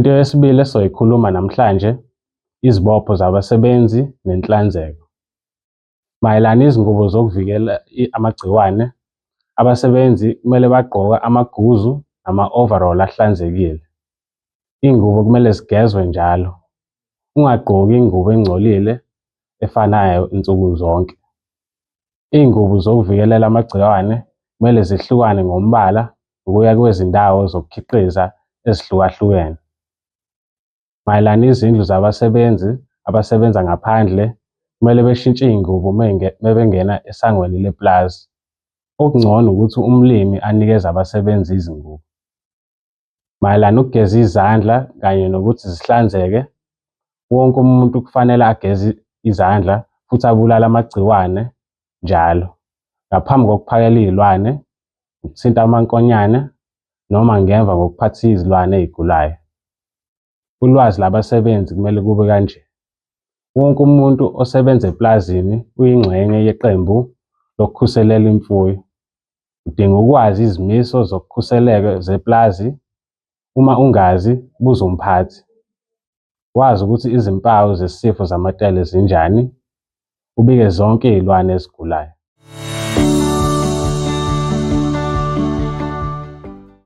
Into yesibili esizoyikhuluma namhlanje izibopho zabasebenzi nenhlanzeko. Mayelana izingubo zokuvikela amagciwane, abasebenzi kumele bagqoke amaguzu nama-overall ahlanzekile. Iy'ngubo kumele zigezwe njalo. Ungagqoki ingubo engcolile efanayo nsuku zonke. Iy'ngubo zokuvikelela amagciwane kumele zihlukane ngombala ukuya kwezindawo zokukhiqiza ezihlukahlukene. Mayelana izindlu zabasebenzi abasebenza ngaphandle kumele beshintshe iy'ngubo mebengena esangweni lepulazi. Okungcono ukuthi umlimi anikeze abasebenzi izingubo. Mayelana ukugeza izandla kanye nokuthi zihlanzeke, wonke umuntu kufanele ageze izandla futhi abulale amagciwane njalo ngaphambi kokuphakela iy'lwane, ukuthinta amankonyane noma ngemva kokuphatha izilwane ey'gulayo. Ulwazi labasebenzi kumele kube kanje. Wonke umuntu osebenza epulazini uyingxenye yeqembu lokukhuselela imfuyo. Udinga ukwazi izimiso zokukhuseleko zepulazi. Uma ungazi, buza umphathi. Wazi ukuthi izimpawu zesifo zamatele zinjani, ubike zonke izilwane ezigulayo.